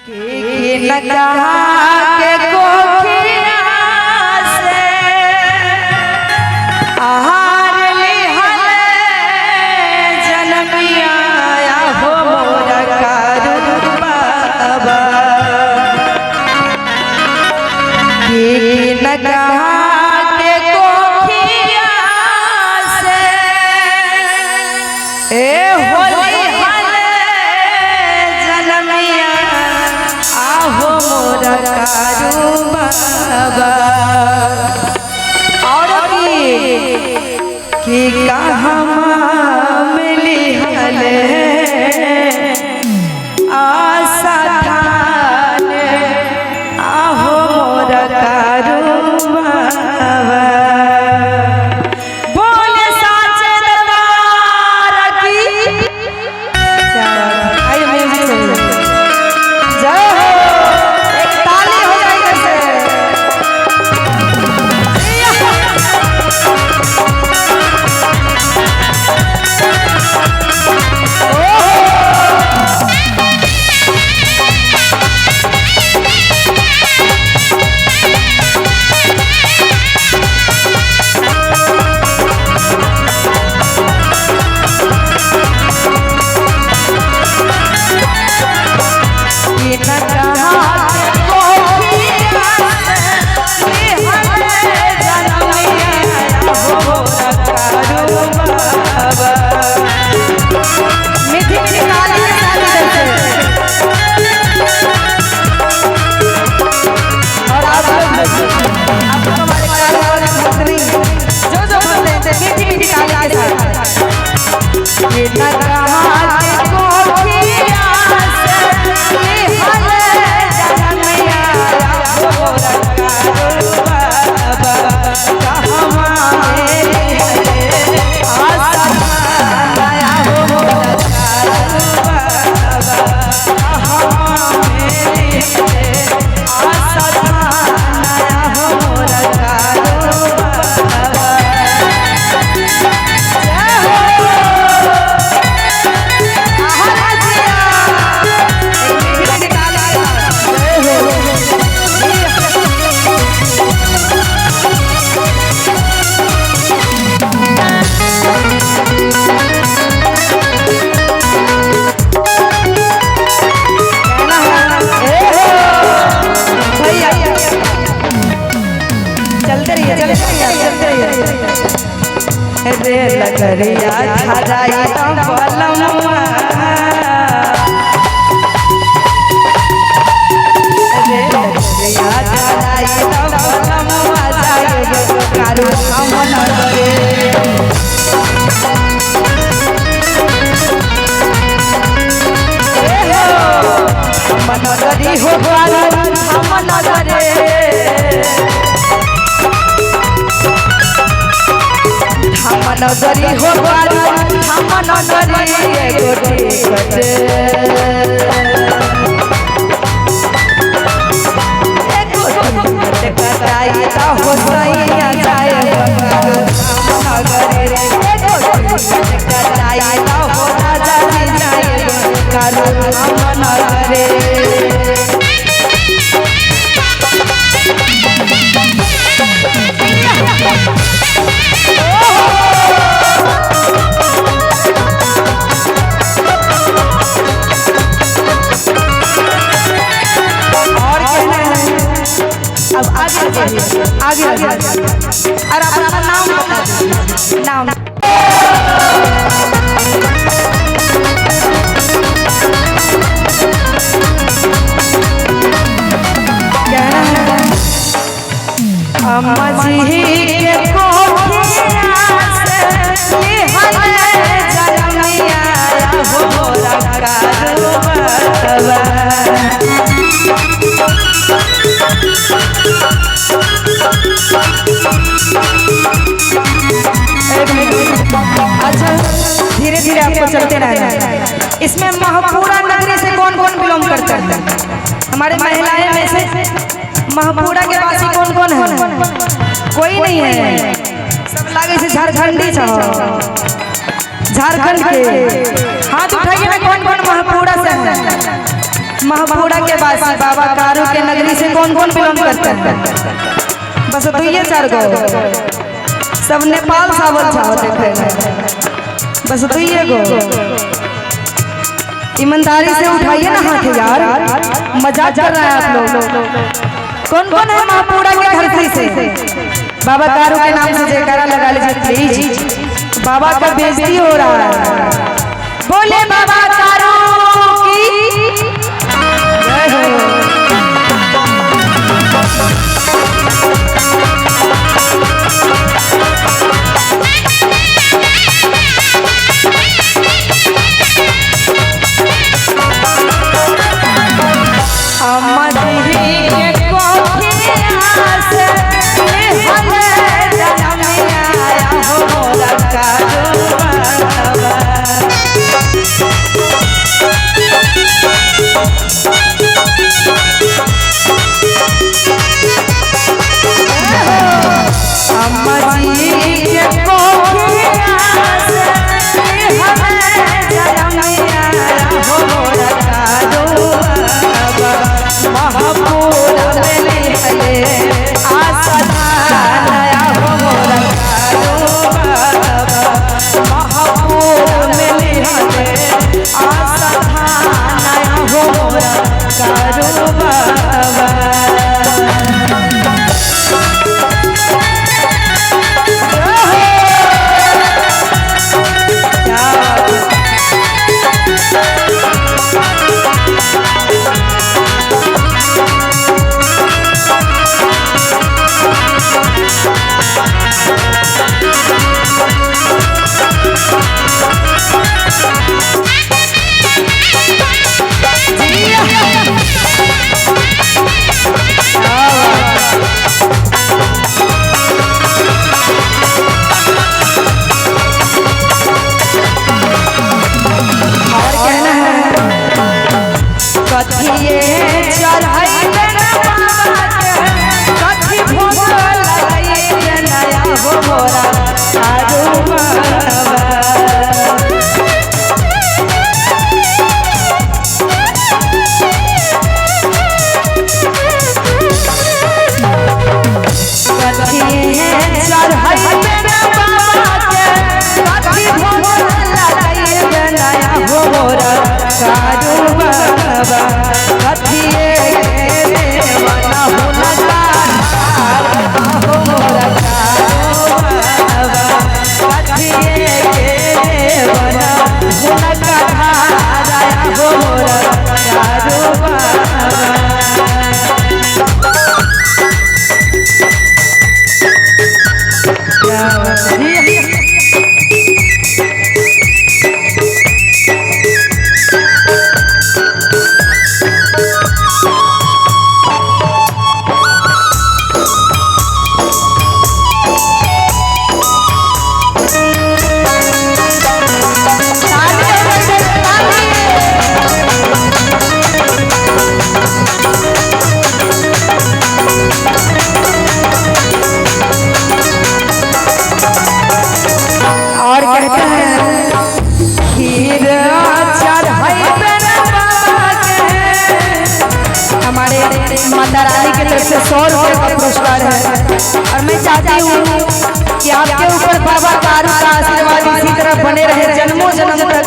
के नगा के कोखिया से आहार लिहल जनमिया हो मोरा कारू बाबा। के नगा के कोखिया से ए होली हल जनमिया आहो मोरा कारू बाबा। और की कहाँ मिली हले आशा थाने आहो मोरा कारू बाबा। बोले साचे दरबार की आइए म्यूजिक चाहिए। जय हो, एक ताली हो जाए इधर से। मीठी मीठी ताली के साथ इधर से। और आप लोग हमारे कारोबार में भक्तनी जो जो भक्त हैं मीठी मीठी ताली के साथ। ये नगा के कोखिया से लिहल जनमिया हो मोरा कारू बाबा। कहवा मेरे आशा आया हो मोरा कारू बाबा। कहवा मेरे आशा आया हो मोरा कारू बाबा। जय हो आहा जिया, एक मीठी मीठी ताली के साथ। जय हो। कहना है ए हो भैया, चलते रहिए चलते रहिए चलते रहिए। रे लगरिया धराई बलमुआ, रे लगरिया धराई बलमुआ जाए कारू हम नगरे। ए हो हम नगरी हो कारू हम नगरे, हम नगरी हो कारू हम नगरी एगो टिकट, एगो टिकट कटाई त हो सैया जाए हम नगरे। एगो टिकट कटाई त हो राजा जी जाए कारू हम नगरे। और कहना है अब आगे आगे आगे आगे और अपना नाम बता दीजिए, नाम। कहना है अम्मा जी के कोखिया से लिहल जनमिया हो मोरा कारू बाबा। अच्छा धीरे धीरे आपको चलते रहना है। इसमें महपुरा नगरी से कौन कौन बिलोंग करता है? हमारे महिलाएं में से महपुरा के वासी कौन कौन है? कोई नहीं है, सब लागे से झारखंडी छो, झारखंड के। हाथ उठाइए ना, कौन कौन महपुरा से है? महपुरा के वासी बाबा कारू के नगरी से कौन कौन बिलोंग करते हैं? बस दुइये चार गो, सब नेपाल सावल छाव देखे, बस दुइये गो। ईमानदारी से उठाइए ना हाथ यार, मजाक कर रहे हैं आप लोग। कौन कौन है महपुरा के धरती से? बाबा कारू के नाम से जयकारा लगा लीजिए प्लीज, बाबा का बेइज्जती हो रहा है। बोले बाबा कारू की जय हो। और कहते हैं खीर हमारे माता रानी की तरफ से 100 रुपये का पुरस्कार है। और मैं चाहती हूँ कि आपके ऊपर बाबा कारू का आशीर्वाद इसी तरह बने रहे जन्मों जन्म तक,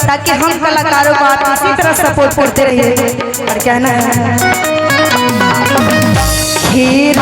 ताकि हम कलाकारों को आप इसी तरह सपोर्ट करते रहिए। और कहना है खीर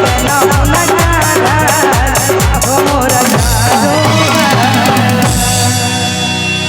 के न।